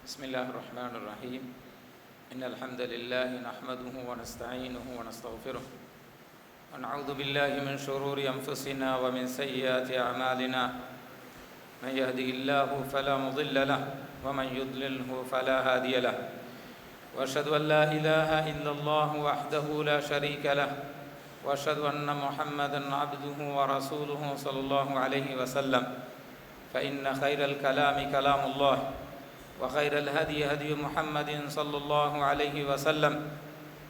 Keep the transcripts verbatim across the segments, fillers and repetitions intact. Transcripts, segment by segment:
بسم الله الرحمن الرحيم. إن الحمد لله نحمده ونستعينه ونستغفره، ونعوذ بالله من شرور أنفسنا ومن سيئات أعمالنا. من يهده الله فلا مضل له، ومن يضلله فلا هادي له. وأشهد أن لا إله إلا الله وحده لا شريك له، وأشهد أن محمدا عبده ورسوله صلى الله عليه وسلم. فإن خير الكلام كلام الله، وخير الهدي هدي محمد صلى الله عليه وسلم،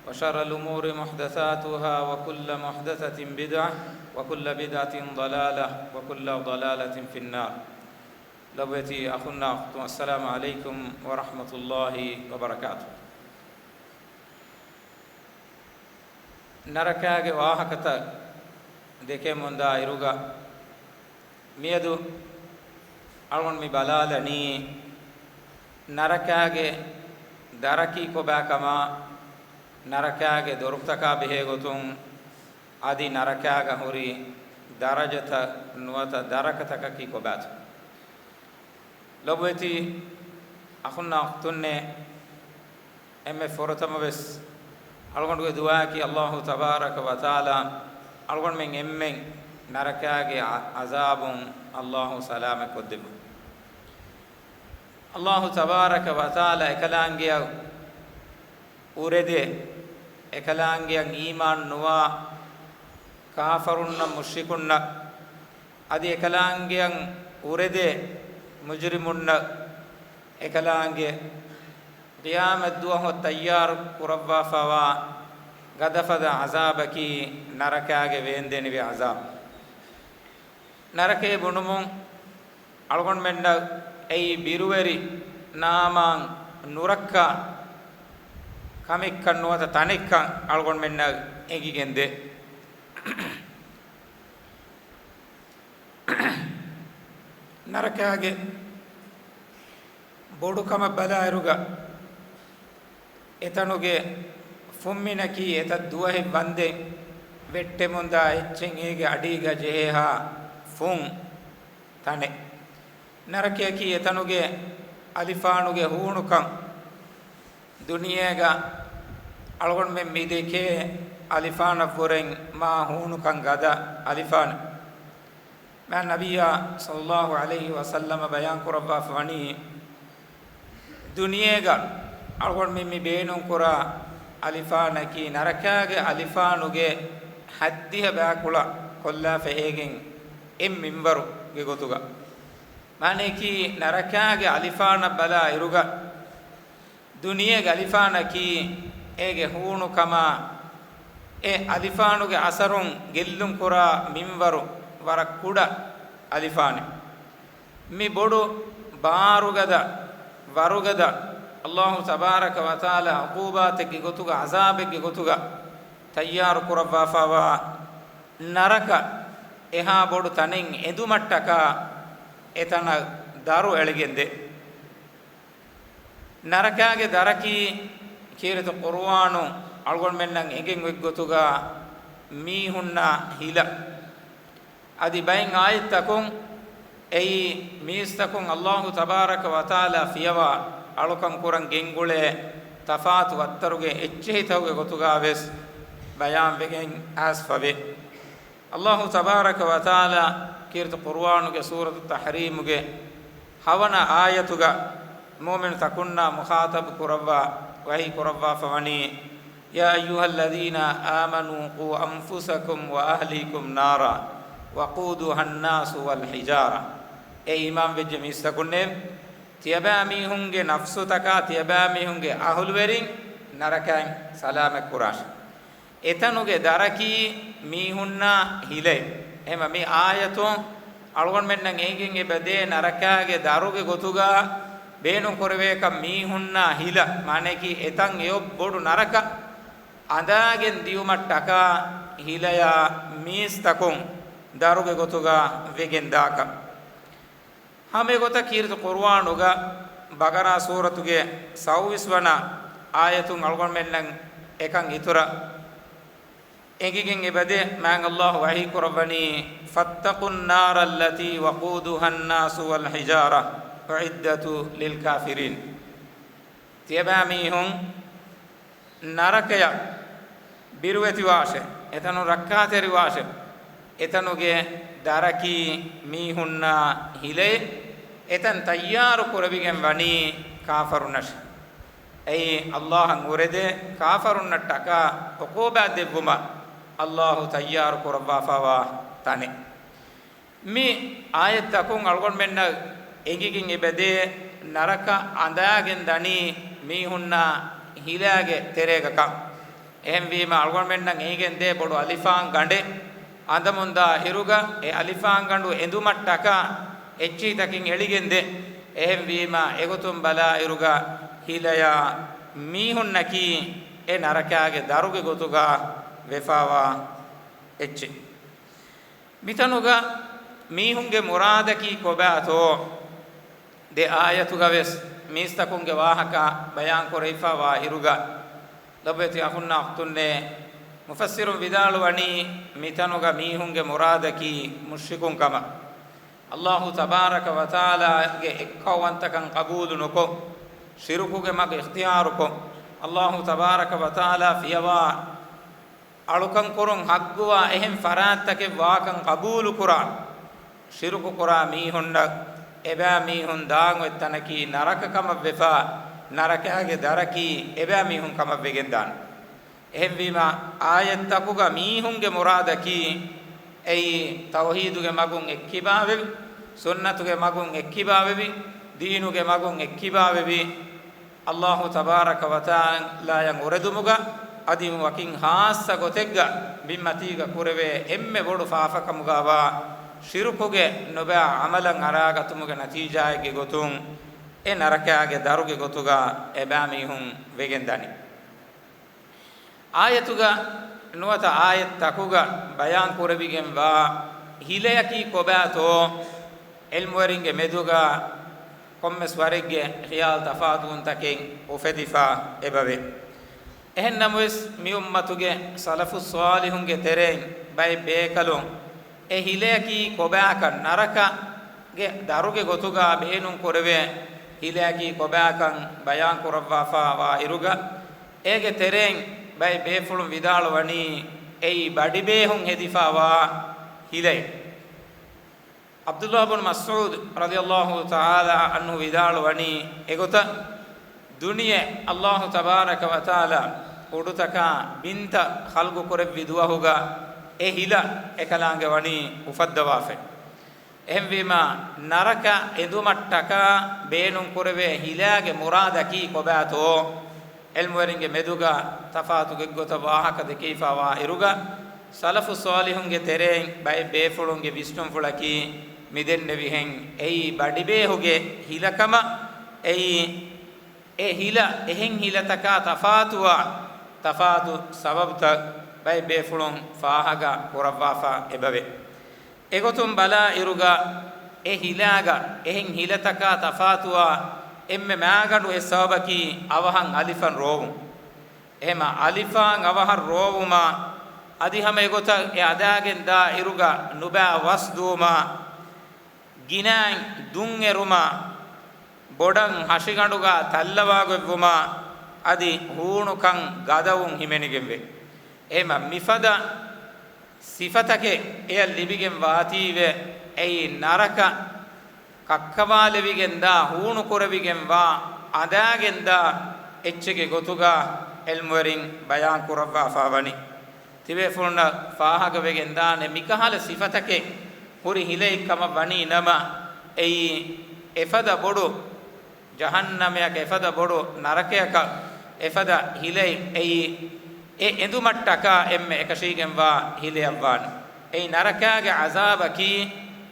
وشر الأمور محدثاتها، وكل محدثة بدعة، وكل بدعة ضلالة، وكل ضلالة في النار. ލޮބުވެތި އަޚުންނާ އުޚްތުން، السلام عليكم ورحمة الله وبركاته. ނަރަކާގެ ވާހަކަތައް ދެކެމުންދާ އިރުގަ، މިއަދު އަޅުގަނޑު މި ބަލާލަނީ، ނަރަކާގެ ދަރަކީ ކޮބާކަމާ، ނަރަކާގެ ދޮރުތަކާ ބެހޭ ގޮތުން، އަދި ނަރަކާގަ ހުރި ދަރަޖަތައް ނުވަތަ ދަރަކަތަކަކީ ކޮބާތޯ؟ ލޮބުވެތި އަޚުންނާ އުޚްތުންނޭ، އެންމެ ފުރަތަމަވެސް އަޅުގަނޑުގެ ދުޢާއަކީ، އައްލާހު ތަބާރަކަ ވަތަޢާލާ އަޅުގަނޑުމެން އެންމެން ނަރަކާގެ ޢަ-، ޢަޒާބުން އައްލާހު ސަލާމަތް ކޮށްދެއްވުން. އައްލާހު ތަބާރަކަ ވަތަޢާލާ އެކަލާނގެއަށް އުރެދޭ، އެކަލާނގެއަށް އީމާން ނުވާ ކާފަރުންނަށް، މުޝްރިކުންނަށް، އަދި އެކަލާނގެއަށް އުރެދޭ މުޖުރިމުންނަށް، އެކަލާނގެ ޤިޔާމަތް ދުވަހަށް ތައްޔާރު ކުރައްވާފައިވާ ގަދަފަދަ ޢަޒާބަކީ ނަރަކާގެ ވޭންދެނިވި ޢަޒާބު. ނަރަކައެއް ބުނުމުން އަޅުގަނޑުމެންނަށް އެއީ ބިރުވެރި ނާމާން ނުރައްކާ ކަމެއްކަން ނުވަތަ ތަނެއްކަން އަޅުގަނޑުމެންނަށް އެނގިގެންދޭ. ނަރަކާގެ ބޮޑުކަމަށް ބަލާއިރުގަ، އެތަނުގެ ފުންމިނަކީ އެތައް ދުވަހެއް ވަންދެން ވެއްޓެމުންދާ އެއްޗެއް އޭގެ އަޑީގަ ޖެހޭހާ ފުން ތަނެއް. ނަރަކަޔަކީ އެތަނުގެ އަލިފާނުގެ ހޫނުކަން. ދުނިޔޭގަ އަޅުގަނޑުމެން މިދެކޭ އަލިފާނަށްވުރެން މާ ހޫނުކަން ގަދަ އަލިފާނެއް. މާތް ނަބިއްޔާ ޞައްލައްލާހު ޢަލައިހި ވަސައްލަމަ ބަޔާން ކުރައްވާފަ ވަނީ، ދުނިޔޭގަ އަޅުގަނޑުމެން މި ބޭނުން ކުރާ އަލިފާނަކީ ނަރަކާގެ އަލިފާނުގެ ހައްދިހަ ބާކުޅަ ކޮށްލާފަ އޭގެން އެއް މިންވަރުގެ ގޮތުގަ. މާނަޔަކީ ނަރަކާގެ އަލިފާނަށް ބަލާ އިރުގަ، ދުނިޔޭގެ އަލިފާނަކީ އޭގެ ހޫނުކަމާ، އެ އަލިފާނުގެ އަސަރުން ގެއްލުން ކުރާ މިންވަރު ވަރަށް ކުޑަ އަލިފާނެއް. މި ބޮޑު ބާރުގަދަ، ވަރުގަދަ، އައްލާހު ތަބާރަކަ ވަތަޢާލާ ޢުޤޫބާތެއްގެ ގޮތުގަ، ޢަޒާބެއްގެ ގޮތުގަ ތައްޔާރު ކުރައްވާފައިވާ ނަރަކަ އެހާ ބޮޑު ތަނެއް އެދުމަށްޓަކާ އެތަނަށް ދަރު އެޅިގެންދޭ. ނަރަކާގެ ދަރަކީ ކީރިތި ޤުރުއާނު އަޅުގަނޑުމެންނަށް އެނގެން އޮތްގޮތުގަ މީހުންނާ ހިލަ. އަދި ބައެއް އާޔަތްތަކުން އެއީ މީސްތަކުން އައްލާހު ތަބާރަކަ ވަތަޢާލާ ފިޔަވާ އަޅުކަން ކުރަން ގެންގުޅޭ ތަފާތު ވައްތަރުގެ އެއްޗެހިތަކުގެ ގޮތުގަ ވެސް ބަޔާންވެގެން އައިސްފަވޭ. އައްލާހު ތަބާރަކަ ވަތަޢާލާ ކީރިތި ޤުރުއާނުގެ ސޫރަތު ތަޙްރީމުގެ ހަވަނަ އާޔަތުގަ މުއުމިނު ތަކުންނާ މުޚާޠަބު ކުރައްވާ ވަޙީ ކުރައްވާފަ ވަނީ، يا أيها الذين آمنوا قوا أنفسكم وأهليكم نارا وقودها الناس والحجارة. އޭ އީމާންވެއްޖެ މީސްތަކުންނޭ، ތިޔަބައިމީހުންގެ ނަފްސުތަކާ ތިޔަބައިމީހުންގެ އަހުލުވެރިން ނަރަކައިން ސަލާމަތް ކުރާށި. އެތަނުގެ ދަރަކީ މީހުންނާ ހިލައެއް. އެހެންވީމަ މި އާޔަތުން އަޅުގަނޑުމެންނަށް އެނގިގެން އެބަދޭ ނަރަކާގެ ދަރުގެ ގޮތުގަ ބޭނުން ކުރެވޭކަން މީހުންނާ ހިލަ، މާނަޔަކީ އެތަން އެޔޮ ބޮޑު ނަރަކަ އަނދާގެން ދިޔުމަށްޓަކާ ހިލަޔާ މީސްތަކުން ދަރުގެ ގޮތުގަ ވެގެން ދާކަން. ހަމައެގޮތަށް ކީރިތި ޤުރުއާނުގަ ބަޤަރާ ސޫރަތުގެ ސައުވީސް ވަނަ އާޔަތުން އަޅުގަނޑުމެންނަށް އެކަން އިތުރަށް އެނގިގެން އެބަދޭ. މާތް އައްލާހު ވަޙީ ކުރައްވަނީ، فاتقوا النار التي وقودها الناس والحجارة أعدت للكافرين. ތިޔަބައިމީހުން ނަރަކަޔަށް ބިރުވެތިވާށޭ، އެތަނުން ރައްކާތެރިވާށޭ. އެތަނުގެ ދަރަކީ މީހުންނާ ހިލައެއް. އެތަން ތައްޔާރު ކުރެވިގެން ވަނީ ކާފަރުންނަށޭ. އެއީ، އައްލާހަށް އުރެދޭ ކާފަރުންނަށްޓަކާ ޢުޤޫބާތް ދެއްވުމަށް އައްލާހު ތައްޔާރު ކުރައްވާފައިވާ ތަނެއް. މި އާޔަތްތަކުން އަޅުގަނޑުމެންނަށް އެނގިގެން އެބަދޭ، ނަރަކަ އަނދާގެން ދަނީ މީހުންނާ ހިލާގެ ތެރޭގަ ކަން. އެހެންވީމަ، އަޅުގަނޑުމެންނަށް އެނގިގެން ދޭ ބޮޑު އަލިފާން ގަނޑެއް އަނދަމުންދާ އިރުގަ، އެ އަލިފާން ގަނޑު އެނދުމަށްޓަކާ އެއްޗިހިތަކެއް އެޅިގެން ދޭ. އެހެންވީމަ، އެގޮތުން ބަލާ އިރުގަ ހިލަޔާ މީހުންނަކީ އެ ނަރަކާގެ ދަރުގެ ގޮތުގަ ވެފައިވާ އެއްޗެއް. މިތަނުގަ މީހުންގެ މުރާދަކީ ކޮބާތޯ؟ ދެ އާޔަތުގަވެސް މީސްތަކުންގެ ވާހަކަ ބަޔާންކުރެވިފައިވާ އިރުގަ، ލޮބުވެތި އަޚުންނާ އުޚްތުންނޭ، މުފައްސިރުން ވިދާޅުވަނީ މިތަނުގަ މީހުންގެ މުރާދަކީ މުޝްރިކުން ކަމަށް. އައްލާހު ތަބާރަކަ ވަތަޢާލާގެ އެއްކައުވަންތަކަން ޤަބޫލު ނުކޮށް، ޝިރުކުގެ މަގު އިޚްތިޔާރުކޮށް، އައްލާހު ތަބާރަކަ ވަތަޢާލާ ފިޔަވާ އަޅުކަން ކުރުން ޙައްޤުވާ އެހެން ފަރާތްތަކެއް ވާކަން ޤަބޫލުކުރާ، ޝިރުކު ކުރާ މީހުންނަށް އެބައިމީހުން ދާން އޮތް ތަނަކީ ނަރަކަ ކަމަށްވެފަ، ނަރަކާގެ ދަރަކީ އެބައިމީހުން ކަމަށްވެގެންދާނެ. އެހެންވީމަ، އާޔަތްތަކުގަ މީހުންގެ މުރާދަކީ އެއީ ތައުޙީދުގެ މަގުން އެއްކިބާވެވި، ސުންނަތުގެ މަގުން އެއްކިބާވެވި، ދީނުގެ މަގުން އެއްކިބާވެވި، އައްލާހު ތަބާރަކަ ވަތަޢާލާއަށް އުރެދުމުގަ އަދި ވަކިން ޚާއްޞަ ގޮތެއްގަ ބިންމަތީގަ ކުރެވޭ އެންމެ ބޮޑު ފާފަކަމުގައިވާ ޝިރުކުގެ ނުބައި ޢަމަލަށް އަރާގަތުމުގެ ނަތީޖާއެއްގެ ގޮތުން އެ ނަރަކާގެ ދަރުގެ ގޮތުގަ އެބައިމީހުން ވެގެންދަނީ. އާޔަތުގަ ނުވަތަ އާޔަތްތަކުގަ ބަޔާން ކުރެވިގެންވާ ހިލަޔަކީ ކޮބާތޯ؟ ޢިލްމުވެރިންގެ މެދުގަ ކޮންމެސް ވަރެއްގެ ޚިޔާލު ތަފާތުވުންތަކެއް އުފެދިފަ އެބަވޭ. އެހެންނަމަވެސް، މި އުއްމަތުގެ ސަލަފު ޞާލިޙުންގެ ތެރެއިން ބައެއް ބޭކަލުން އެ ހިލަޔަކީ ކޮބާކަން، ނަރަކަގެ ދަރުގެ ގޮތުގަ ބޭނުން ކުރެވޭ ހިލަޔަކީ ކޮބާކަން ބަޔާން ކުރައްވާފަ ވާ އިރުގަ، އޭގެ ތެރެއިން ބައެއް ބޭފުޅުން ވިދާޅުވަނީ އެއީ ބަޑިބޭހުން ހެދިފަ ވާ ހިލައެއް. ޢަބްދުﷲ ބުން މަސްޢޫދު ރަޟިޔަﷲ ތަޢާލާ ޢަންހު ވިދާޅުވަނީ، އެގޮތަށް ދުނިޔެ އައްލާހު ތަބާރަކަ ވަތަޢާލާ އުޑުތަކާ ބިންތައް ޚަލްޤު ކުރެއްވި ދުވަހުގަ އެ ހިލަ އެކަލާނގެ ވަނީ އުފައްދަވާފައި. އެހެންވީމާ، ނަރަކަ އެނދުމަށްޓަކާ ބޭނުން ކުރެވޭ ހިލާގެ މުރާދަކީ ކޮބާތޯ؟ ޢިލްމުވެރިންގެ މެދުގަ ތަފާތު ގޮތްގޮތަށް ވާހަކަ ދެކެވިފަ ވާ އިރުގަ، ސަލަފު ޞާލިޙުންގެ ތެރެއިން ބައެއް ބޭފުޅުންގެ ވިސްނުންފުޅަކީ މި ދެންނެވިހެން، އެއީ ބަޑިބޭހުގެ ހިލަކަމަށް. އެއީ އެ ހިލަ އެހެން ހިލަތަކާ ތަފާތުވާ، ތަފާތު ސަބަބުތައް ބައެއް ބޭފުޅުން ފާހަގަ ކުރައްވާފަ އެބަވޭ. އެގޮތުން ބަލާ އިރުގަ، އެ ހިލާގަ އެހެން ހިލަތަކާ ތަފާތުވާ އެންމެ މާގަނޑު އެއް ސަބަބަކީ އަވަހަށް އަލިފާން ރޯވުން. އެހެމަ އަލިފާން އަވަހަށް ރޯވުމާ، އަދި ހަމަ އެގޮތަށް އެ އަދާގެން ދާ އިރުގަ ނުބައި ވަސް ދުވުމާ، ގިނައިން ދުން އެރުމާ، ބޮޑަށް ހަށިގަނޑުގަ ތައްލަވާގޮތްވުމާ، އަދި ހޫނުކަން ގަދަވުން ހިމެނިގެންވޭ. އެހެމަ މިފަދަ ސިފަތަކެއް އެޔަށް ލިބިގެން ވާތީވެ، އެއީ ނަރަކަ ކައްކަވާލެވިގެންދާ، ހޫނުކުރެވިގެންވާ، އަނދާގެންދާ އެއްޗެއްގެ ގޮތުގަ ޢިލްމުވެރިން ބަޔާން ކުރައްވާފަ ވަނީ. ތިބޭފުޅުންނަށް ފާހަގަވެގެންދާނެ މިކަހަލަ ސިފަތަކެއް ހުރި ހިލައެއް ކަމަށް ވަނީ ނަމަ، އެއީ އެފަދަ ބޮޑު ޖަހަންނަމަޔަކަށް، އެފަދަ ބޮޑު ނަރަކަޔަކަށް، އެފަދަ ހިލައެއް. އެއީ އެ އެނދުމަށްޓަކާ އެންމެ އެކަށީގެންވާ ހިލަޔަށްވާނެ. އެއީ ނަރަކާގެ ޢަޒާބަކީ،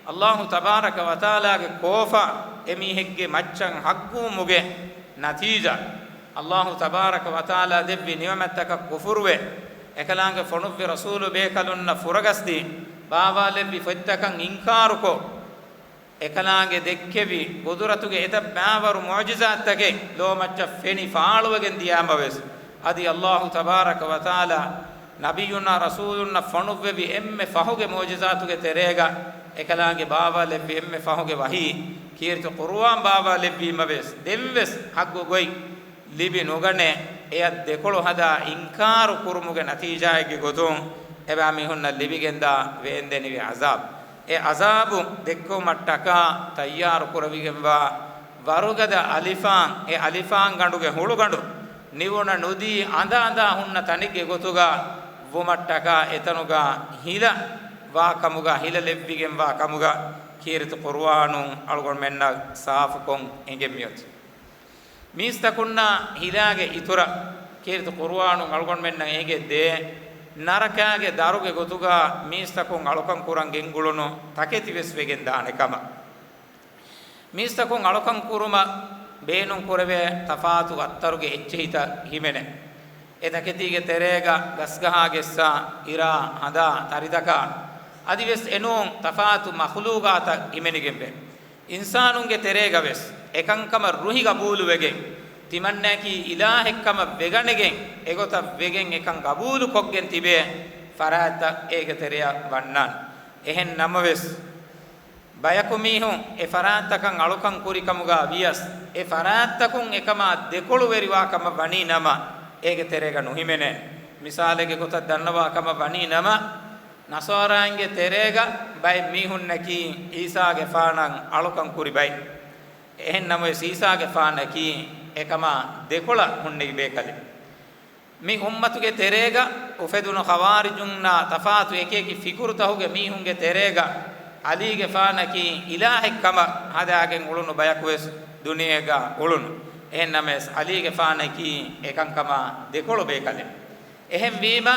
އައްލާހު ތަބާރަކަ ވަތަޢާލާގެ ކޯފާ އެމީހެއްގެ މައްޗަށް ޙައްޤުވުމުގެ ނަތީޖާ. އައްލާހު ތަބާރަކަ ވަތަޢާލާ ދެއްވި ނިޢުމަތްތަކަށް ކުފުރުވެ، އެކަލާނގެ ފޮނުއްވި ރަސޫލު ބޭކަލުންނަށް ފުރަގަސްދީ، ބާވާލެއްވި ފޮތްތަކަށް އިންކާރުކޮށް، އެކަލާނގެ ދެއްކެވި ގުދުރަތުގެ އެތައް ބައިވަރު މުޢުޖިޒާތްތަކެއް ލޯމައްޗަށް ފެނި ފާޅުވެގެން ދިޔާމަވެސް، އަދި އައްލާހު ތަބާރަކަ ވަތަޢާލާ ނަބިއްޔުންނާ ރަސޫލުންނަށް ފޮނުއްވެވި އެންމެ ފަހުގެ މުޢުޖިޒާތުގެ ތެރޭގަ، އެކަލާނގެ ބާވާލެއްވި އެންމެ ފަހުގެ ވަޙީ، ކީރިތި ޤުރުއާން ބާވާލެއްވީމަވެސް، ދެންވެސް ޙައްޤު ގޮތް ލިބި ނުގަނެ، އެއަށް ދެކޮޅު ހަދާ އިންކާރު ކުރުމުގެ ނަތީޖާއެއްގެ ގޮތުން އެބައިމީހުންނަށް ލިބިގެންދާ ވޭންދެނިވި ޢަޒާބު. އެ ޢަޒާބު ދެއްކުމަށްޓަކާ ތައްޔާރު ކުރެވިގެންވާ ވަރުގަދަ އަލިފާން، އެ އަލިފާންގަނޑުގެ ހުޅުގަނޑު ނިވުނަ ނުދީ އަނދަ އަނދާ ހުންނަ ތަނެއްގެ ގޮތުގަ ވުމަށްޓަކާ އެތަނުގަ ހިލަ ވާ ކަމުގަ، ހިލަ ލެއްވިގެންވާ ކަމުގަ ކީރިތި ޤުރުއާނުން އަޅުގަނޑުމެންނަށް ސާފުކޮށް އެނގެން މިއޮތީ. މީސްތަކުންނާ ހިލާގެ އިތުރަށް ކީރިތި ޤުރުއާނުން އަޅުގަނޑުމެންނަށް އެނގެއްދޭ، ނަރަކާގެ ދަރުގެ ގޮތުގަ މީސްތަކުން އަޅުކަން ކުރަން ގެންގުޅުނު ތަކެތިވެސް ވެގެން ދާނެ ކަމަށް. މީސްތަކުން އަޅުކަން ކުރުމަށް ބޭނުން ކުރެވޭ ތަފާތު އައްތަރުގެ އެއްޗެހިތައް ހިމެނޭ. އެ ތަކެތީގެ ތެރޭގަ ގަސްގަހާގެއްސާ، އިރާ، ހަނދާ، ތަރިތަކާ އަދިވެސް އެނޫން ތަފާތު މަޚުލޫގާތަށް ހިމެނިގެންވޭ. އިންސާނުންގެ ތެރޭގަވެސް އެކަންކަމަށް ރުހި ގަބޫލުވެގެން، ތިމަންނައަކީ އިލާހެއްކަމަށް ވެގަނެގެން، އެގޮތަށް ވެގެން އެކަން ގަބޫލުކޮށްގެން ތިބޭ ފަރާތްތައް އޭގެ ތެރެއަށް ވަންނާނެ. އެހެން ނަމަވެސް، ބަޔަކު މީހުން އެ ފަރާތްތަކަށް އަޅުކަން ކުރިކަމުގަ ވިޔަސް، އެ ފަރާތްތަކުން އެކަމާ ދެކޮޅުވެރިވާ ކަމަށް ވަނީ ނަމަ، އޭގެ ތެރޭގަ ނުހިމެނޭނެ. މިސާލެއްގެ ގޮތަށް ދަންނަވާ ކަމަށް ވަނީ ނަމަ، ނަޞާރާއިންގެ ތެރޭގަ ބައެއް މީހުންނަކީ ޢީސާގެފާނަށް އަޅުކަން ކުރި ބައެއް. އެހެން ނަމަވެސް، ޢީސާގެފާނަކީ އެކަމާ ދެކޮޅަށް ހުންނެވި ބޭކަލެއް. މި އުއްމަތުގެ ތެރޭގަ އުފެދުނު ޚަވާރިޖުންނާ ތަފާތު އެކިއެކި ފިކުރުތަހުގެ މީހުންގެ ތެރޭގަ ޢަލީގެފާނަކީ އިލާހެއްކަމަށް ހަދާގެން އުޅުނު ބަޔަކުވެސް ދުނިޔޭގަ އުޅުނު. އެހެން ނަމަވެސް، ޢަލީގެފާނަކީ އެކަންކަމާ ދެކޮޅު ބޭކަލެއް. އެހެންވީމަ،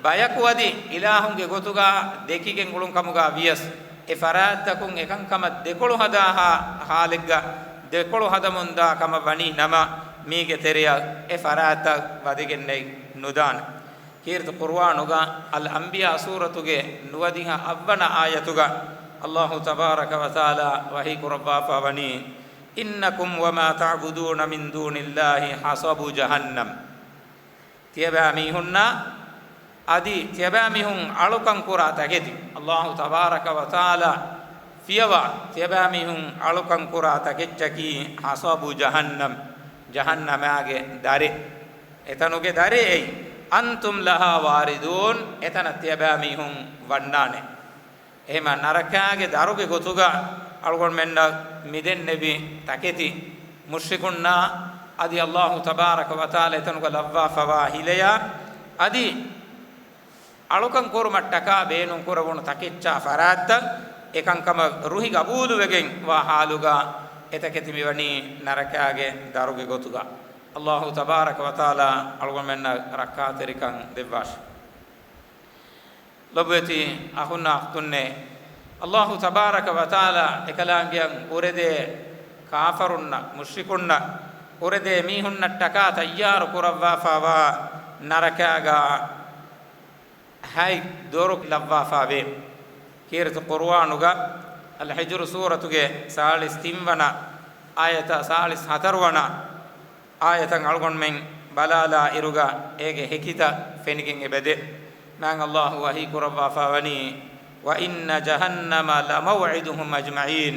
ބަޔަކު އަދި އިލާހުންގެ ގޮތުގަ ދެކިގެން އުޅުން ކަމުގަ ވިޔަސް، އެ ފަރާތްތަކުން އެކަންކަމަށް ދެކޮޅު ހަދާ ހާ-، ހާލެއްގަ ދެކޮޅު ހަދަމުންދާ ކަމަށް ވަނީ ނަމަ، މީގެ ތެރެއަށް އެ ފަރާތްތައް ވަދެގެންނެއް ނުދާނެ. ކީރިތި ޤުރުއާނުގަ އަލް އަންބިޔާ ސޫރަތުގެ ނުވަދިހަ އަށްވަނަ އާޔަތުގަ ﷲ ތަބާރަކަ ވަތަޢާލާ ވަޙީ ކުރައްވާފަ ވަނީ، إنكم وما تعبدون من دون الله حصب جهنم. ތިޔަބައިމީހުންނާ އަދި ތިޔަބައިމީހުން އަޅުކަން ކުރާ ތަކެތި، ﷲ ތަބާރަކަ ވަތަޢާލާ ފިޔަވާ ތިޔަބައިމީހުން އަޅުކަން ކުރާ ތަކެއްޗަކީ حصب جهنم، ޖަހަންނަމާގެ ދަރެއް. އެތަނުގެ ދަރެއް އެއީ. أنتم لها واردون، އެތަނަށް ތިޔަބައިމީހުން ވަންނާނެ. އެހެމަ ނަރަކާގެ ދަރުގެ ގޮތުގަ އަޅުގަނޑުމެންނަށް މިދެންނެވި ތަކެތި، މުޝްރިކުންނާ އަދި ﷲ ތަބާރަކަ ވަތަޢާލާ އެތަނުގަ ލައްވާފަވާ ހިލަޔާ އަދި އަޅުކަން ކުރުމަށްޓަކާ ބޭނުން ކުރެވުނު ތަކެއްޗާ ފަރާތްތައް އެކަންކަމަށް ރުހި ގަބޫލުވެގެން ވާ ޙާލުގަ އެތަކެތި މިވަނީ ނަރަކާގެ ދަރުގެ ގޮތުގަ. ﷲ ތަބާރަކަ ވަތަޢާލާ އަޅުގަނޑުމެންނަށް ރައްކާތެރިކަން ދެއްވާށި. ލޮބުވެތި އަޚުންނާ އުޚްތުންނޭ، ﷲ ތަބާރަކަ ވަތަޢާލާ އެކަލާނގެއަށް އުރެދޭ ކާފަރުންނަށް، މުޝްރިކުންނަށް، އުރެދޭ މީހުންނަށްޓަކާ ތައްޔާރު ކުރައްވާފަވާ ނަރަކާގަ ހަތް ދޮރު ލައްވާފަވޭ. ކީރިތި ޤުރުއާނުގަ އަލް ޙިޖްރު ސޫރަތުގެ ސާޅީސް ތިންވަނަ އާޔަތާ ސާޅީސް ހަތަރުވަނަ އާޔަތަށް އަޅުގަނޑުމެން ބަލާލާ އިރުގަ އޭގެ ހެކިތައް ފެނިގެން އެބަދޭ. މާތް ﷲ ވަޙީ ކުރައްވާފަ ވަނީ، وَإِنَّ جَهَنَّمَ لَمَوْعِدُهُمْ أَجْمَعِينَ،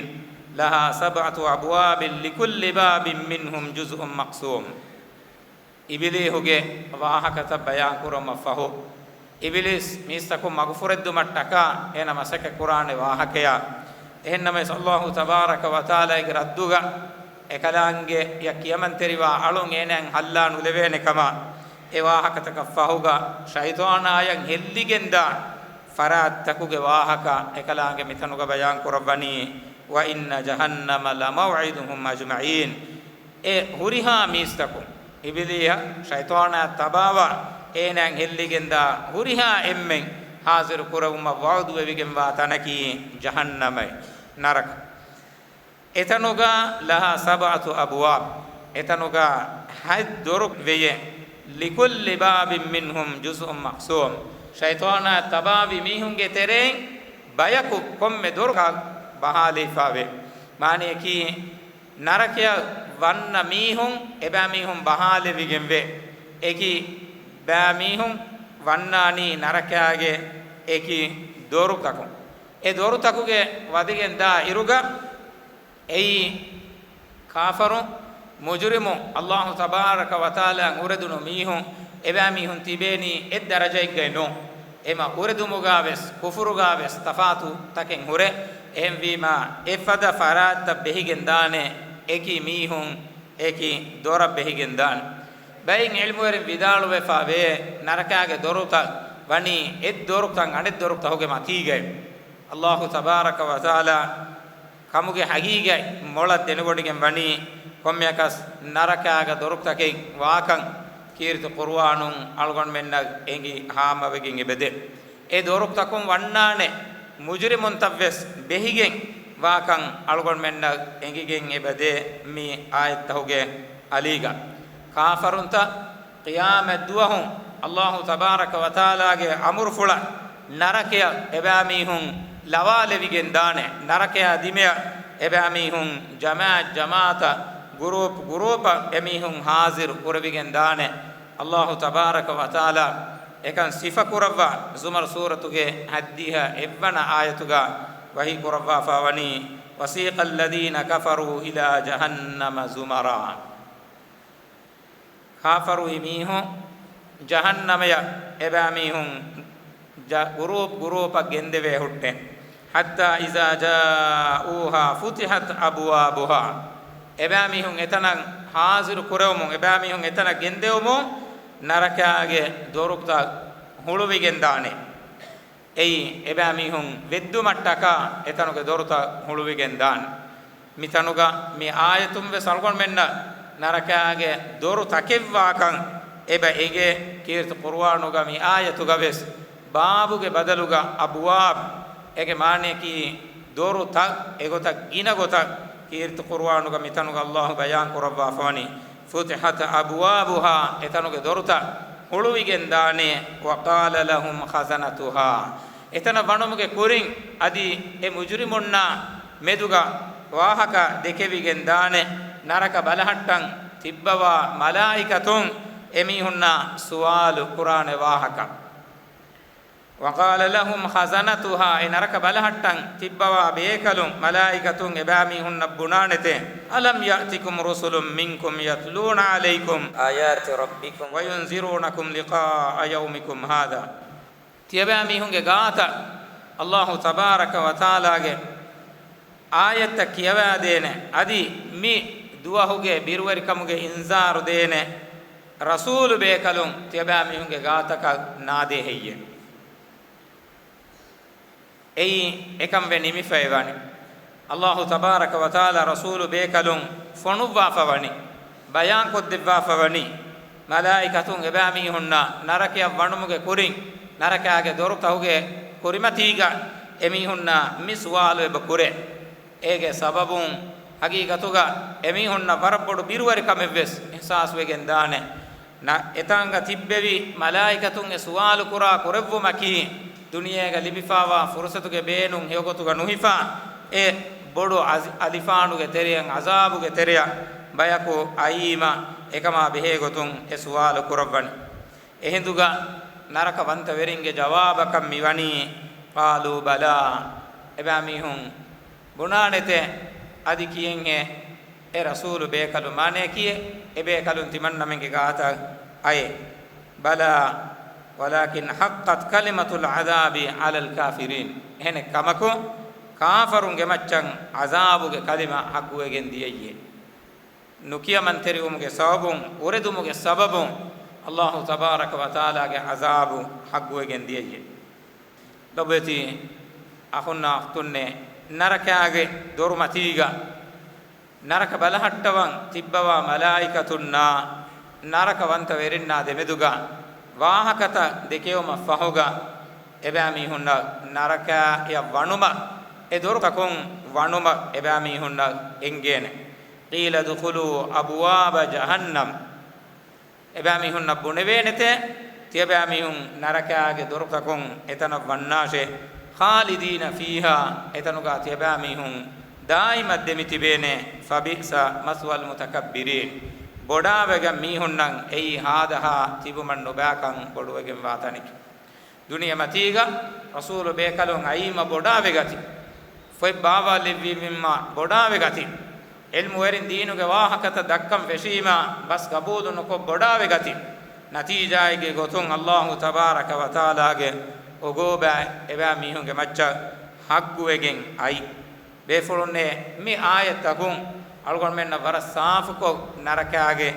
لَهَا سَبْعَةُ أَبْوَابٍ لِكُلِّ بَابٍ مِنْهُمْ جُزْءٌ مَقْسُومٌ. އިބިލީހުގެ ވާހަކަތައް ބަޔާންކުރުމަށްފަހު، އިބިލީސް މީސްތަކުން މަގުފުރެއްދުމަށްޓަކާ އޭނަ މަސައްކަތްކުރާނެ ވާހަކަޔާ. އެހެންނަމަވެސް، ﷲ ތަބާރަކަ ވަތަޢާލާގެ ރައްދުގަ އެކަލާނގެއަށް ކިޔަމަންތެރިވާ އަޅުން އޭނައަށް ހައްލާ ނުލެވޭނެ ކަމަށް، އެ ވާހަކަތަކަށް ފަހުގަ ޝައިޠާނާޔަށް ހެއްލިގެންދާ ފަރާތްތަކުގެ ވާހަކަ އެކަލާނގެ މިތަނުގަ ބަޔާންކުރައްވަނީ، وَإِنَّ جَهَنَّمَ لَمَوْعِدُهُمْ أَجْمَعِينَ. އެ ހުރިހާ މީސްތަކުން، އިބިލީހަށް، ޝައިޠާނާ ތަބާވާ، އޭނާއަށް ހެއްލިގެންދާ ހުރިހާ އެންމެން ހާޒިރު ކުރެވުމަށް ވަޢުދުވެވިގެންވާ ތަނަކީ ޖަހަންނަމޭ، ނަރަކަ. އެތަނުގަ لَهَا سَبْعَةُ أَبْوَابٍ، އެތަނުގަ ހަތް ދޮރު ވެޔޭ. لِكُلِّ بَابٍ مِنْهُمْ جُزْءٌ مَقْسُومٌ. ޝައިޠާނާ ތަބާވި މީހުންގެ ތެރެއިން ބަޔަކު ކޮންމެ ދޮރަކަށް ބަހާލައިފަވޭ. މާނަޔަކީ، ނަރަކަޔަށް ވަންނަ މީހުން، އެބައިމީހުން ބަހާލެވިގެންވޭ. އެކި ބައިމީހުން ވަންނާނީ ނަރަކައިގެ އެކި ދޮރުތަކުން. އެ ދޮރުތަކުގެ ވަދެގެން ދާ އިރުގަ، އެއީ ކާފަރުން މުޖުރިމު އައްލާހު ތަބާރަކަ ވަތަޢާލާއަށް އުރެދުނު މީހުން، އެބައިމީހުން ތިބޭނީ އެއްދަރަޖައެއްގައި ނޫން. އެމަ އުރެދުމުގާވެސް، ކުފުރުގާވެސް ތަފާތުތަކެއް ހުރޭ. އެހެންވީމާ، އެފަދަ ފަރާތްތައް ބެހިގެން ދާނެ، އެކި މީހުން، އެކި ދޮރަށް ބެހިގެން ދާނެ. ބައެއް ޢިލްމުވެރިން ވިދާޅުވެފަ ވޭ، ނަރަކާގެ ދޮރުތައް ވަނީ އެއް ދޮރުތައް އަނެއް ދޮރުތަކުގެ މަތީގައި. އައްލާހު ތަބާރަކަ ވަތަޢާލާ ކަމުގެ ހަގީގަތް މޮޅަށް ދެނެވޮޑިގެން ވަނީ، ކޮންމެއަކަސް ނަރަކާގެ ދޮރުތަކެއް ވާކަން ކީރިތި ޤުރުއާނުން އަޅުގަނޑުމެންނަށް އެނގި ހާމަވެގެން އެބަދޭ. އެ ދޮރުތަކުން ވަންނާނެ މުޖުރިމުންތައްވެސް ބެހިގެން ވާކަން އަޅުގަނޑުމެންނަށް އެނގިގެން އެބަދޭ މި އާޔަތްތަކުގެ އަލީގަ. ކާފަރުންތައް ޤިޔާމަތްދުވަހު އައްލާހު ތަބާރަކަ ވަތަޢާލާގެ އަމުރުފުޅަށް ނަރަކަޔަށް އެބައިމީހުން ލަވާލެވިގެން ދާނެ. ނަރަކަޔާ ދިމަޔަށް އެބައިމީހުން ޖަމާޢަތް ޖަމާޢަތަށް، ގުރޫޕް ގުރޫޕަށް އެމީހުން ހާޒިރު ކުރެވިގެން ދާނެ. އައްލާހު ތަބާރަކަ ވަތަޢާލާ އެކަން ސިފަކުރައްވާ ޒުމަރު ސޫރަތުގެ ހަތްދިހަ އެއްވަނަ އާޔަތުގަ ވަޙީ ކުރައްވާފަ ވަނީ، وَسِيقَ الَّذِينَ كَفَرُوا إِلَىٰ جَهَنَّمَ زُمَرًا. ކާފަރުވި މީހުން ޖަހަންނަމަޔަށް އެބައިމީހުން ޖަ-، ގުރޫޕް ގުރޫޕަށް ގެންދެވޭ ހުއްޓެ. حَتَّىٰ إِذَا جَاءُوهَا فُتِحَتْ أَبْوَابُهَا. އެބައިމީހުން އެތަނަށް ހާޒިރު ކުރެވުމުން، އެބައިމީހުން އެތަނަށް ގެންދެވުމުން، ނަރަކާގެ ދޮރުތައް ހުޅުވިގެން ދާނެ. އެއީ، އެބައިމީހުން ވެއްދުމަށްޓަކާ އެތަނުގެ ދޮރުތައް ހުޅުވިގެން ދާނެ. މިތަނުގަ މި އާޔަތުން ވެސް އަޅުގަނޑުމެންނަށް ނަރަކާގެ ދޮރު ތަކެއްވާކަން އެބަ އެނގޭ. ކީރިތި ޤުރުއާނުގަ މި އާޔަތުގަ ވެސް ބާބުގެ ބަދަލުގަ އަބްވާބް، އޭގެ މާނަޔަކީ ދޮރުތައް، އެގޮތަށް ގިނަ ގޮތަށް ކީރިތި ޤުރުއާނުގަ މިތަނުގަ އައްލާހު ބަޔާން ކުރައްވާފަވަނީ. فُتِحَتْ أَبْوَابُهَا، އެތަނުގެ ދޮރުތައް ހުޅުވިގެން ދާނެ. وَقَالَ لَهُمْ خَزَنَتُهَا، އެތަނަށް ވަނުމުގެ ކުރިން އަދި އެ މުޖުރިމުންނާ މެދުގަ ވާހަކަ ދެކެވިގެން ދާނެ، ނަރަކަ ބަލަހައްޓަން ތިއްބަވާ މަލާއިކަތުން އެމީހުންނާ ސުވާލު ކުރާނެ ވާހަކަ. وَقَالَ لَهُمْ خَزَنَتُهَا، އެ ނަރަކަ ބަލަހައްޓަން ތިއްބަވާ ބޭކަލުން، މަލާއިކަތުން އެބައިމީހުންނަށް ބުނާނެތެ، أَلَمْ يَأْتِكُمْ رُسُلٌ مِّنكُمْ يَتْلُونَ عَلَيْكُمْ آيَاتِ رَبِّكُمْ وَيُنذِرُونَكُمْ لِقَاءَ يَوْمِكُمْ هَٰذَا. ތިޔަބައިމީހުންގެ ގާތަށް އައްލާހު ތަބާރަކަ ވަތަޢާލާގެ އާޔަތްތައް ކިޔަވާދޭނެ، އަދި މި ދުވަހުގެ ބިރުވެރިކަމުގެ އިންޒާރު ދޭނެ ރަސޫލު ބޭކަލުން ތިޔަބައިމީހުންގެ ގާތަކަށް ނާދޭ ހެއްޔެވެ؟ އެއީ އެކަން ވެ ނިމިފައި ވަނީ. އައްލާހު ތަބާރަކަ ވަތަޢާލާ ރަސޫލު ބޭކަލުން ފޮނުއްވާފަވަނީ، ބަޔާންކޮށްދެއްވާފަވަނީ، މަލާއިކަތުން އެބައިމީހުންނާ ނަރަކަޔަށް ވަނުމުގެ ކުރިން، ނަރަކާގެ ދޮރުތަކުގެ ކުރިމަތީގަ އެމީހުންނާ މި ސުވާލު އެބަ ކުރޭ. އޭގެ ސަބަބުން ހަގީގަތުގަ އެމީހުންނަށް ވަރަށް ބޮޑު ބިރުވެރިކަމެއްވެސް އިޙްސާސްވެގެން ދާނެ. ނަ-، އެތާނގަ ތިއްބެވި މަލާއިކަތުން އެ ސުވާލު ކުރާ ކުރެއްވުމަކީ، ދުނިޔޭގަ ލިބިފާވާ ފުރުސަތުގެ ބޭނުން ހެޔޮގޮތުގަ ނުހިފާ، އެ ބޮޑު އަޒި-، އަލިފާނުގެ ތެރެއަށް، ޢަޒާބުގެ ތެރެއަށް ބަޔަކު އައީމަ، އެކަމާ ބެހޭގޮތުން އެ ސުވާލު ކުރައްވަނީ. އެހިނދުގަ ނަރަކަވަންތަވެރިންގެ ޖަވާބަކަށް މިވަނީ، قَالُوا بَلَىٰ، އެބައިމީހުން ބުނާނެތެ، އަދި ކިޔެންހޭ، އެ ރަސޫލު ބޭކަލު މާނަޔަކީ، އެ ބޭކަލުން ތިމަންނަމެންގެ ގާތަށް އައޭ. بَلَىٰ وَلَٰكِنْ حَقَّتْ كَلِمَةُ الْعَذَابِ عَلَى الْكَافِرِينَ. އެހެނެއް ކަމަކު، ކާފަރުންގެ މައްޗަށް ޢަޒާބުގެ ކަލިމަ ޙައްޤުވެގެން ދިޔައީ. ނުކިޔަމަންތެރިވުމުގެ ސަބަބުން، އުރެދުމުގެ ސަބަބުން، އައްލާހު ތަބާރަކަ ވަތަޢާލާގެ ޢަޒާބު ޙައްޤުވެގެން ދިޔައީ. ލޮބުވެތި އަޚުންނާ އުޚްތުންނޭ، ނަރަކާގެ ދޮރުމަތީގަ ނަރަކަ ބަލަހައްޓަވަން ތިއްބަވާ މަލާއިކަތުންނާ ނަރަކަވަންތަވެރިންނާ ދެމެދުގަ ވާހަކަތައް ދެކެވުމަށް ފަހުގަ، އެބައިމީހުންނަށް ނަރަކަޔަށް ވަނުމަށް، އެ ދޮރުތަކުން ވަނުމަށް އެބައިމީހުންނަށް އެނގޭނެ. قِيلَ ادْخُلُوا أَبْوَابَ جَهَنَّمَ. އެބައިމީހުންނަށް ބުނެވޭނެތެ، ތިޔަބައިމީހުން ނަރަކާގެ ދޮރުތަކުން އެތަނަށް ވަންނާށޭ. خَالِدِينَ فِيهَا، އެތަނުގަ ތިޔަބައިމީހުން ދާއިމަށް ދެމިތިބޭނެ. فَبِئْسَ مَثْوَى الْمُتَكَبِّرِينَ. ބޮޑާވެގަން މީހުންނަށް އެއީ ހާދަހާ ތިބުމަށް ނުބައިކަން ބޮޑުވެގެންވާ ތަނެކެވެ. ދުނިޔެމަތީގަ ރަސޫލު ބޭކަލުން އައީމަ ބޮޑާވެގަތީ، ފޮތް ބާވާލެއްވީމަ ބޮޑާވެގަތީ، ޢިލްމުވެރިން ދީނުގެ ވާހަކަތައް ދައްކަން ފެށީމާ، ބަސް ގަބޫލު ނުކޮށް ބޮޑާވެ ގަތި. ނަތީޖާއެއްގެ ގޮތުން އައްލާހު ތަބާރަކަ ވަތަޢާލާގެ އުގޫބާތް އެބައިމީހުންގެ މައްޗަށް ހައްގުވެގެން އައި. ބޭފުޅުންނޭ، މި އާޔަތްތަކުން އަޅުގަނޑުމެންނަށް ވަރަށް ސާފުކޮށް ނަރަކާގެ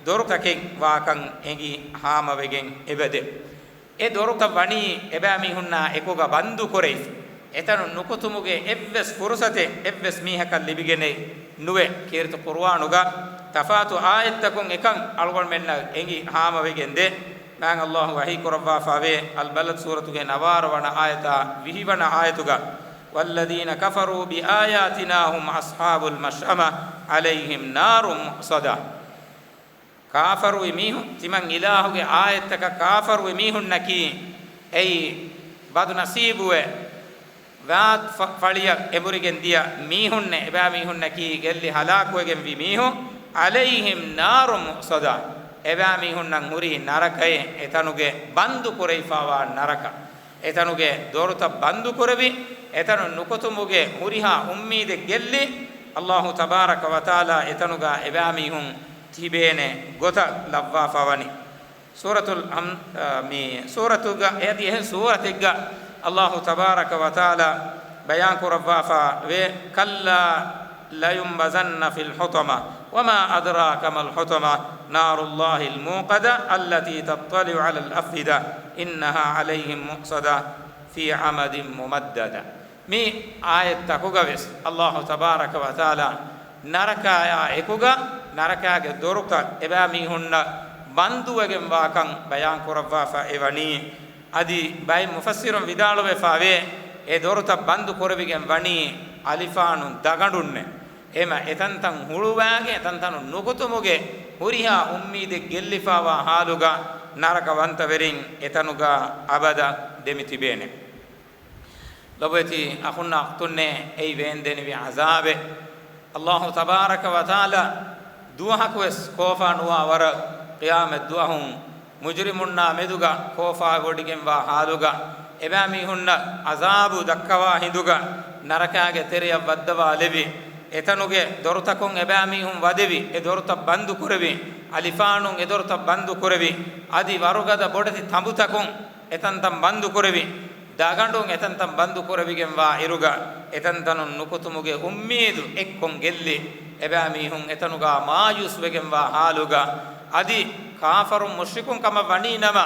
ދޮރުތަކެއް ވާކަން އެނގި ހާމަވެގެން އެބަދޭ. އެ ދޮރުތައް ވަނީ އެބައިމީހުންނާ އެކުގަ ބަންދު ކުރެވިފަ. އެތަނުން ނުކުތުމުގެ އެއްވެސް ފުރުސަތެއް އެއްވެސް މީހަކަށް ލިބިގެނެއް ނުވޭ. ކީރިތި ޤުރުއާނުގަ ތަފާތު އާޔަތްތަކުން އެކަން އަޅުގަނޑުމެންނަށް އެނގި ހާމަވެގެން ދޭ. މާތް އައްލާހު ވަޙީ ކުރައްވާފަވޭ، އަލްބަލަދު ސޫރަތުގެ ނަވާރަ ވަނަ އާޔަތާ ވިހި ވަނަ އާޔަތުގަ، والذين كفروا بآياتنا هم أصحاب المشأمة عليهم نار مؤصدة. ކާފަރުވި މީހުން، ތިމަން އިލާހުގެ އާޔަތްތަކަށް ކާފަރުވި މީހުންނަކީ، އެއީ ބަދުނަސީބުވެ، ވާތް ފަ-، ފަޅިއަށް އެނބުރިގެން ދިޔަ މީހުންނޭ. އެބައިމީހުންނަކީ ގެއްލި ހަލާކުވެގެންވި މީހުން. عليهم نار مؤصدة. އެބައިމީހުންނަށް ހުރީ ނަރަކައެއް، އެތަނުގެ ބަންދު ކުރެވިފަވާ ނަރަކަ. އެތަނުގެ ދޮރުތައް ބަންދު ކުރެވި، އެތަނުން ނުކުތުމުގެ ހުރިހާ އުއްމީދެއް ގެއްލި، އައްލާހު ތަބާރަކަ ވަތަޢާލާ އެތަނުގަ އެބައިމީހުން ތިބޭނެ ގޮތަށް ލައްވާފަވަނީ. ސޫރަތުލް ހަމް-، އާ، މި ސޫރަތުގަ، އެއަދި އެހެން ސޫރަތެއްގަ އައްލާހު ތަބާރަކަ ވަތަޢާލާ ބަޔާން ކުރައްވާފަ ވޭ، كلا لينبذن في الحطمة وما أدراك ما الحطمة نار الله الموقدة التي تطلع على الأفئدة إنها عليهم مؤصدة في عمد ممددة. މި އާޔަތްތަކުގަ ވެސް އައްލާހު ތަބާރަކަ ވަތަޢާލާ ނަރަކާޔާ އެކުގަ ނަރަކާގެ ދޮރުތައް އެބައިމީހުންނަށް ބަންދުވެގެންވާކަން ބަޔާން ކުރައްވާފަ އެވަނީ. އަދި ބައެއް މުފައްސިރުން ވިދާޅުވެފަވޭ، އެ ދޮރުތައް ބަންދު ކުރެވިގެން ވަނީ އަލިފާނު ދަގަނޑުންނޭ. އެހެމަ އެތަންތަން ހުޅުވާގެ، އެތަންތަނުން ނުކުތުމުގެ ހުރިހާ އުއްމީދެއް ގެއްލިފަވާ ހާލުގަ ނަރަކަވަންތަވެރިން އެތަނުގަ އަބަދަށް ދެމި ތިބޭނެ. ލޮބުވެތި އަޚުންނާ އުޚްތުންނޭ، އެއީ ވޭންދެނިވި ޢަޒާބެއް. އައްލާހު ތަބާރަކަ ވަތަޢާލާ ދުވަހަކުވެސް ކޯފާ ނުވާ ވަރަށް ޤިޔާމަތް ދުވަހުން މުޖްރިމުންނާ މެދުގަ ކޯފާވޮޑިގެންވާ ހާލުގަ، އެބައިމީހުންނަށް ޢަޒާބު ދައްކަވާ ހިނދުގަ ނަރަކާގެ ތެރެއަށް ވައްދަވާލެވި، އެތަނުގެ ދޮރުތަކުން އެބައިމީހުން ވަދެވި، އެ ދޮރުތައް ބަންދު ކުރެވި، އަލިފާނުން އެ ދޮރުތައް ބަންދު ކުރެވި، އަދި ވަރުގަދަ ބޮޑެތި ތަނބުތަކުން އެތަންތަން ބަންދު ކުރެވި، ދަގަނޑުން އެތަންތަން ބަންދު ކުރެވިގެންވާ އިރުގަ، އެތަންތަނުން ނުކުތުމުގެ އުއްމީދު އެއްކޮށް ގެއްލި، އެބައިމީހުން އެތަނުގަ މާޔޫސްވެގެންވާ ހާލުގަ، އަދި ކާފަރުން މުޝްރިކުން ކަމަށް ވަނީ ނަމަ،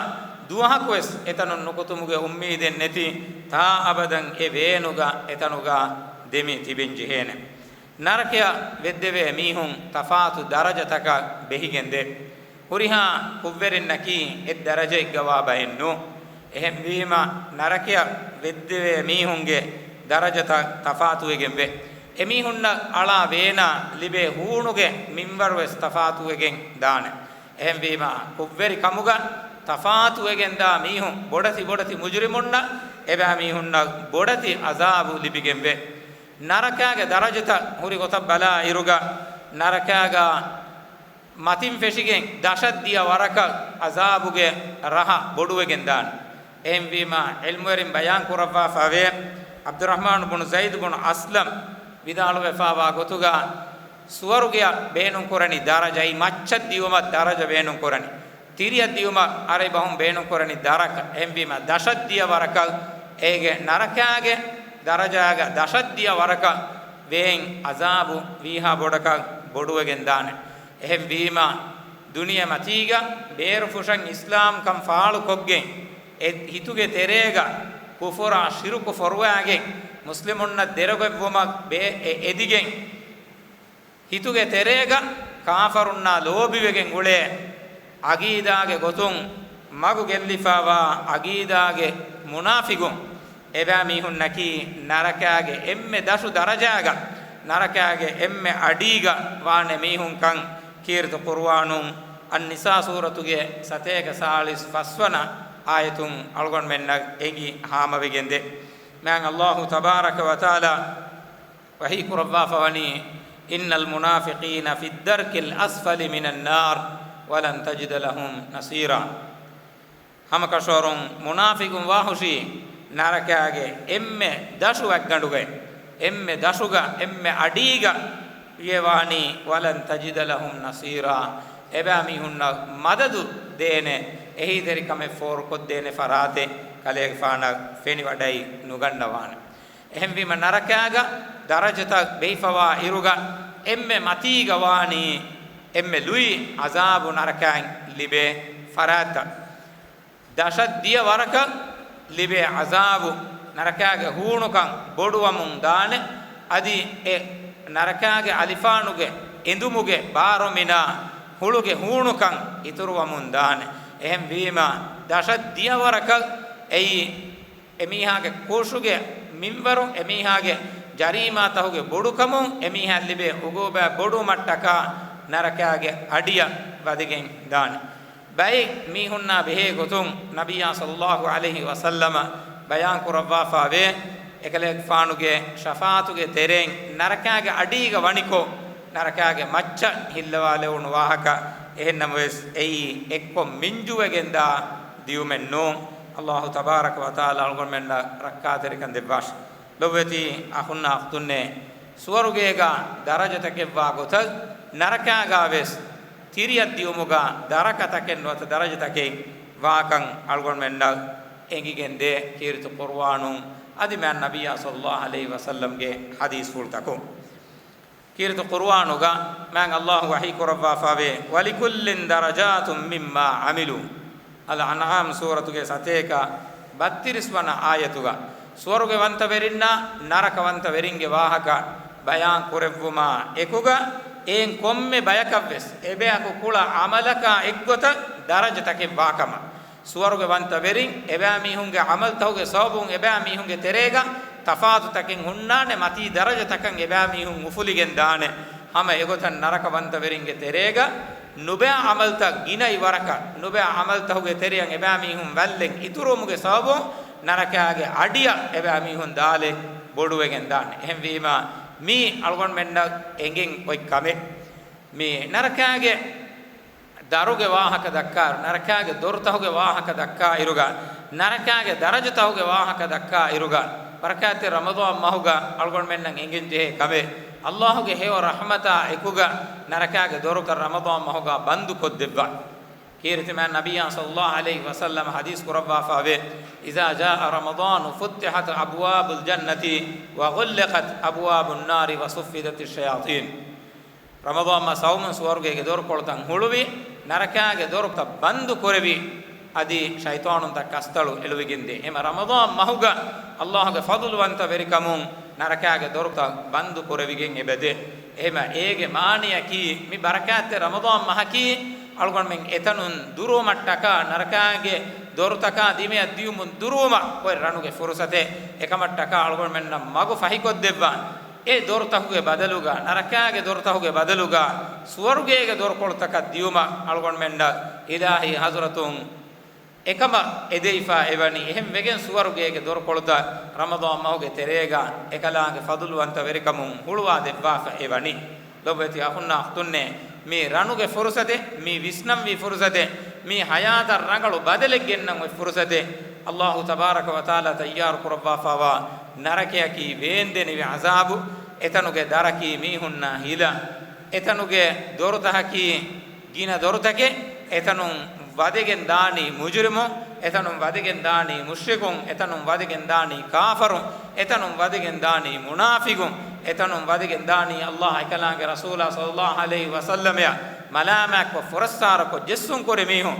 ދުވަހަކުވެސް އެތަނުން ނުކުތުމުގެ އުއްމީދެއް ނެތި، ތާއަބަދަން އެ ވޭނުގަ އެތަނުގަ ދެމި ތިބެން ޖެހޭނެ. ނަރަކަޔަށް ވެއްދެވޭ މީހުން ތަފާތު ދަރަޖަތަކަށް ބެހިގެންދޭ. ހުރިހާ ކުށްވެރިންނަކީ އެއް ދަރަޖައެއްގަވާ ބައެއްނޫ. އެހެންވީމަ، ނަރަކަޔަށް ވެއްދެވޭ މީހުންގެ ދަރަޖަތައް ތަފާތުވެގެންވޭ. އެމީހުންނަށް އަޅާ ވޭނާ ލިބޭ ހޫނުގެ މިންވަރުވެސް ތަފާތުވެގެން ދާނެ. އެހެންވީމަ، ކުށްވެރި ކަމުގަ ތަފާތުވެގެންދާ މީހުން، ބޮޑެތި ބޮޑެތި މުޖްރިމުންނަށް، އެބައިމީހުންނަށް ބޮޑެތި ޢަޒާބު ލިބިގެންވޭ. ނަރަކާގެ ދަރަޖަތައް ހުރި ގޮތަށް ބަލާ އިރުގަ، ނަރަކާގަ މަތިން ފެށިގެން ދަށަށްދިޔަ ވަރަކަށް ޢަޒާބުގެ ރަހަ ބޮޑުވެގެން ދާނެ. އެހެންވީމަ، ޢިލްމުވެރިން ބަޔާން ކުރައްވާފަވޭ، ޢަބްދުއްރަޙްމާނު ބުނު ޒައިދު ބުނު އަސްލަމް ވިދާޅުވެފަވާ ގޮތުގަ، ސުވަރުގެއަށް ބޭނުންކުރަނީ ދަރަޖަ، އެއީ މައްޗަށް ދިޔުމަށް ދަރަޖަ ބޭނުންކުރަނީ. ތިރިއަށް ދިޔުމަށް އަރަބި ބަހުން ބޭނުންކުރަނީ ދަރަކަ. އެހެންވީމަ، ދަށަށްދިޔަ ވަރަކަށް، އޭގެ ނަރަކާގެ ދަރަޖާގަ ދަށަށްދިޔަ ވަރަކަށް ވޭން ޢަޒާބު ވީހާ ބޮޑަކަށް ބޮޑުވެގެން ދާނެ. އެހެންވީމަ، ދުނިޔެމަތީގަ ބޭރުފުށަން އިސްލާމްކަން ފާޅުކޮށްގެން، އެ ހިތުގެ ތެރޭގަ ކުފުރާ ޝިރުކު ފޮރުވާގެން، މުސްލިމުންނަށް ދެރަގޮތްވުމަށް ބޭ-، އެ-، އެދިގެން، ހިތުގެ ތެރޭގަ ކާފަރުންނާ ލޯބިވެގެން އުޅޭ އަގީދާގެ ގޮތުން މަގު ގެއްލިފަވާ އަގީދާގެ މުނާފިގުން، އެބައިމީހުންނަކީ ނަރަކާގެ އެންމެ ދަށު ދަރަޖާގަ، ނަރަކާގެ އެންމެ އަޑީގަ ވާނެ މީހުންކަން ކީރިތި ޤުރުއާނުން އައްނިސާ ސޫރަތުގެ ސަތޭކަ ސާޅީސް ފަސްވަނަ އާޔަތުން އަޅުގަނޑުމެންނަށް އެނގި ހާމަވެގެންދޭ. މާތް ﷲ ތަބާރަކަ ވަތަޢާލާ ވަޙީ ކުރައްވާފަވަނީ، إن المنافقين في الدرك الأسفل من النار ولن تجد لهم نصيرا. ހަމަކަށަވަރުން މުނާފިގުން ވާހުށީ ނަރަކާގެ އެންމެ ދަށު ވައްގަނޑުގައި، އެންމެ ދަށުގަ، އެންމެ އަޑީގަ އިއެވާނީ، ވަލަން ތަޖިދަ ލަހުމް ނަޞީރާ، އެބައިމީހުންނަށް މަދަދު ދޭނެ، އެހީތެރިކަމެއް ފޯރުކޮށްދޭނެ ފަރާތެއް ކަލޭގެފާނަށް ފެނިވަޑައި ނުގަންނަވާނެ. އެހެންވީމަ، ނަރަކާގަ ދަރަޖަތައް ބެހިފަވާ އިރުގަ އެންމެ މަތީގަ ވާނީ، އެންމެ ލުއި ޢަޒާބު ނަރަކާއިން ލިބޭ ފަރާތްތައް. ދަށަށް ދިޔަ ވަރަކަށް ލިބޭ ޢަޒާބު، ނަރަކާގެ ހޫނުކަން ބޮޑުވަމުން ދާނެ. އަދި އެ ނަރަކާގެ އަލިފާނުގެ އެނދުމުގެ ބާރުމިނާ ހުޅުގެ ހޫނުކަން އިތުރުވަމުން ދާނެ. އެހެންވީމަ، ދަށަށް ދިޔަ ވަރަކަށް އެއީ އެމީހާގެ ކޯށުގެ މިންވަރު، އެމީހާގެ ޖަރީމާތަހުގެ ބޮޑުކަމުން އެމީހާ ލިބޭ ޢުޤޫބާތް ބޮޑުވުމަށްޓަކާ ނަރަކާގެ އަޑިއަށް ވަދެގެން ދާނެ. ބައެއް މީހުންނާ ބެހޭ ގޮތުން ނަބިއްޔާ ޞައްލައްލާހު ޢަލައިހި ވަސައްލަމަ ބަޔާން ކުރައްވާފާވޭ، އެކަލޭގެފާނުގެ ޝަފާޢަތުގެ ތެރެއިން ނަރަކާގެ އަޑީގަ ވަނިކޮށް، ނަރަކާގެ މައްޗަށް ހިއްލަވާލެވުނު ވާހަކަ. އެހެންނަމަވެސް، އެއީ އެއްކޮށް މިންޖުވެގެންދާ ދިޔުމެއް ނޫން. ﷲ ތަބާރަކަ ވަތަޢާލާ އަޅުގަނޑުމެންނަށް ރައްކާތެރިކަން ދެއްވާށި. ލޮބުވެތި އަޚުންނާ އުޚްތުންނޭ، ސުވަރުގޭގަ ދަރަޖަތަކެއްވާ ގޮތަށް، ނަރަކާގަ ވެސް ތިރިއަށް ދިޔުމުގަ ދަރަކަތަކެއް ނުވަތަ ދަރަޖަތަކެއް ވާކަން އަޅުގަނޑުމެންނަށް އެނގިގެންދޭ ކީރިތި ޤުރުއާނުން އަދި މާތް ނަބިއްޔާ ޞައްލައްލާހު ޢަލައިހި ވަސައްލަމްގެ ޙަދީޘްފުޅުތަކުން. ކީރިތި ޤުރުއާނުގަ މާތް ﷲ ވަޙީ ކުރައްވާފާވޭ، وَلِكُلٍّ دَرَجَاتٌ مِّمَّا عَمِلُوا. އަލްއަންޢާމް ސޫރަތުގެ ސަތޭކަ ބައްތިރީސް ވަނަ އާޔަތުގަ ސުވަރުގެވަންތަވެރިންނާ ނަރަކަވަންތަވެރިންގެ ވާހަކަ ބަޔާން ކުރެއްވުމާ އެކުގަ، އެއިން ކޮންމެ ބަޔަކަށްވެސް އެބަޔަކު ކުޅަ ޢަމަލަކާ އެއްގޮތަށް ދަރަޖަތަކެއް ވާކަމަށް. ސުވަރުގެވަންތަވެރިން އެބައިމީހުންގެ ޢަމަލުތަކުގެ ސަބަބުން އެބައިމީހުންގެ ތެރޭގަ ތަފާތުތަކެއް ހުންނާނެ، މަތީ ދަރަޖަތަކަށް އެބައިމީހުން އުފުލިގެން ދާނެ. ހަމަ އެގޮތަށް ނަރަކަވަންތަވެރިންގެ ތެރޭގަ ނުބައި ޢަމަލުތައް ގިނައި ވަރަކަށް، ނުބައި ޢަމަލުތަކުގެ ތެރެއަށް އެބައިމީހުން ވައްލެއް އިތުރުވުމުގެ ސަބަބުން ނަރަކާގެ އަޑިއަށް އެބައިމީހުން ދާލެއް ބޮޑުވެގެން ދާނެ. އެހެންވީމާ، މީ އަޅުގަނޑުމެންނަށް އެނގެން އޮތް ކަމެއް. މި ނަރަކާގެ ދަރުގެ ވާހަކަ ދައްކާ، ނަރަކާގެ ދޮރުތަހުގެ ވާހަކަ ދައްކާ އިރުގަ، ނަރަކާގެ ދަރަޖަތަހުގެ ވާހަކަ ދައްކާ އިރުގަ، ބަރަކާތްތެރި ރަމަޟާން މަހުގަ އަޅުގަނޑުމެންނަށް އެނގެން ޖެހޭ ކަމެއް، ﷲގެ ހެޔޮ ރަޙްމަތާ އެކުގަ ނަރަކާގެ ދޮރުތައް ރަމަޟާން މަހުގަ ބަންދު ކޮށްދެއްވާ. ކީރިތި މާތް ނަބިއްޔާ ޞައްލައްލާހު ޢަލައިހި ވަސައްލަމަ ޙަދީޘް ކުރައްވާފާވޭ، إِذَا جَاءَ رَمَضَانُ فُتِحَتْ أَبْوَابُ الْجَنَّةِ وَغُلِّقَتْ أَبْوَابُ النَّارِ وَصُفِّدَتِ الشَّيَاطِينُ. ރަމަޟާން މަސް އައުމުން ސުވަރުގޭގެ ދޮރުކޮޅުތައް ހުޅުވި، ނަރަކާގެ ދޮރުތައް ބަންދު ކުރެވި، އަދި ޝައިޠާނުންތައް ކަސްތަޅު އެޅުވިގެންދޭ. އެހެން ރަމަޟާން މަހުގަ ﷲގެ ފަޟުލުވަންތަވެރިކަމުން ނަރަކާގެ ދޮރުތައް ބަންދު ކުރެވިގެން އެބަދޭ. އެހެމަ އޭގެ މާނަޔަކީ، މި ބަރަކާތްތެރި ރަމަޟާން މަހަކީ، އަޅުގަނޑުމެން އެތަނުން ދުރުވުމަށްޓަކާ، ނަރަކާގެ ދޮރުތަކާ ދިމަޔަށް ދިޔުމުން ދުރުވުމަށް އޮތް ރަނުގެ ފުރުސަތެއް. އެކަމަށްޓަކާ އަޅުގަނޑުމެންނަށް މަގު ފަހިކޮށްދެއްވާނެ. އެ ދޮރުތަކުގެ ބަދަލުގަ، ނަރަކާގެ ދޮރުތަކުގެ ބަދަލުގަ، ސުވަރުގޭގެ ދޮރުކޮޅުތަކަށް ދިޔުމަށް އަޅުގަނޑުމެންނަށް އިލާހީ ޙަޟްރަތުން އެކަމަށް އެދެވިފަ އެވަނީ. އެހެން ވެގެން ސުވަރުގޭގެ ދޮރުކޮޅުތައް ރަމަޟާން މަހުގެ ތެރޭގަ އެކަލާނގެ ފަޟުލުވަންތަވެރިކަމުން ހުޅުވާ ދެއްވާފަ އެވަނީ. ލޮބުވެތި އަޚުންނާ އުޚްތުންނޭ، މި ރަނުގެ ފުރުސަތެއް، މި ވިސްނަންވީ ފުރުސަތެއް، މި ޙަޔާތަށް ރަނގަޅު ބަދަލެއް ގެންނަން އޮތް ފުރުސަތެއް، ﷲ ތަބާރަކަ ވަތަޢާލާ ތައްޔާރު ކުރައްވާފަވާ ނަރަކަޔަކީ ވޭންދެނިވި ޢަޒާބު، އެތަނުގެ ދަރަކީ މީހުންނާ ހިލަ، އެތަނުގެ ދޮރުތަކަކީ ގިނަ ދޮރުތަކެއް، އެތަނުން ވަދެގެން ދާނީ މުޖުރިމުން، އެތަނުން ވަދެގެން ދާނީ މުޝްރިކުން، އެތަނުން ވަދެގެން ދާނީ ކާފަރުން، އެތަނުން ވަދެގެން ދާނީ މުނާފިގުން، އެތަނުން ވަދެގެން ދާނީ ﷲ އެކަލާނގެ ރަސޫލާ ޞައްލައްލާހު ޢަލައިހި ވަސައްލަމަޔަށް މަލާމާތްކޮށް ފުރައްސާރަކޮށް ޖެއްސުން ކުރި މީހުން.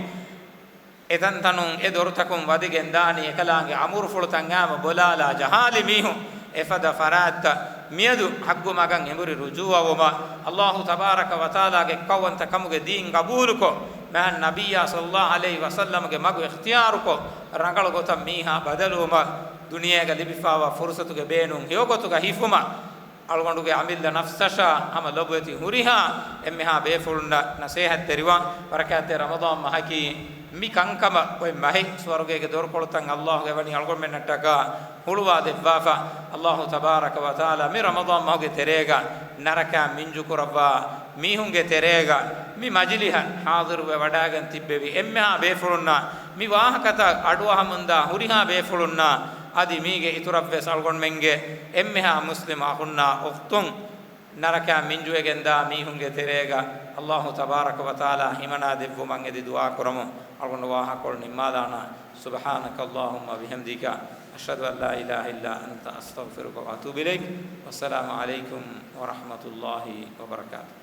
އެތަންތަނުން އެ ދޮރުތަކުން ވަދެގެން ދާނީ އެކަލާނގެ އަމުރުފުޅުތައް އާމަ ބޮލާލާ ޖަހާލި މީހުން. އެފަދަ ފަރާތްތައް މިއަދު ޙައްޤު މަގަށް އެނބުރި ރުޖޫޢަވުމަށް، ﷲ ތަބާރަކަ ވަތަޢާލާގެ ކައުވަންތަ ކަމުގެ ދީން ގަބޫލުކޮށް، މާތް ނަބިއްޔާ ޞައްލައްލާހު ޢަލައިހި ވަސައްލަމަގެ މަގު އިޚްތިޔާރުކޮށް، ރަނގަޅު ގޮތަށް މީހާ ބަދަލުވުމަށް، ދުނިޔޭގަ ލިބިފާވާ ފުރުޞަތުގެ ބޭނުން ހެޔޮގޮތުގަ ހިފުމަށް، އަޅުގަނޑުގެ އަމިއްލަ ނަފްސަށާ ހަމަ ލޮބުވެތި ހުރިހާ އެންމެހާ ބޭފުޅުންނަށް ނަސޭހަތްތެރިވާން. ބަރަކާތްތެރި ރަމަޟާން މަހަކީ މި ކަންކަމަށް އޮތް މަހެއް. ސުވަރުގޭގެ ދޮރުކޮޅުތައް ﷲ އެވަނީ އަޅުގަނޑުމެންނަށްޓަކާ ހުޅުވާ ދެއްވާފަ. ﷲ ތަބާރަކަ ވަތަޢާލާ މި ރަމަޟާން މަހުގެ ތެރޭގަ ނަރަކައިން މިންޖުކުރައްވާ މީހުންގެ ތެރޭގަ މި މަޖިލިހަށް ޙާޟިރުވެ ވަޑާގެން ތިއްބެވި އެންމެހާ ބޭފުޅުންނާ، މި ވާހަކަތައް އަޑުއަހަމުންދާ ހުރިހާ ބޭފުޅުންނާ، އަދި މީގެ އިތުރަށްވެސް އަޅުގަނޑުމެންގެ އެންމެހާ މުސްލިމް އަޚުންނާ އުޚްތުން ނަރަކައިން މިންޖުއެގެންދާ މީހުންގެ ތެރޭގަ އައްލާހު ތަބާރަކަ ވަތަޢާލާ ހިމަނާ ދެއްވުމަށް އެދި ދުޢާ ކުރަމުން އަޅުގަނޑު ވާހަކަކޮޅު ނިންމާލާނަން. سبحانك اللهم وبحمدك، أشهد أن لا إله إلا أنت، أستغفرك وأتوب إليك. والسلام عليكم ورحمة الله وبركاته.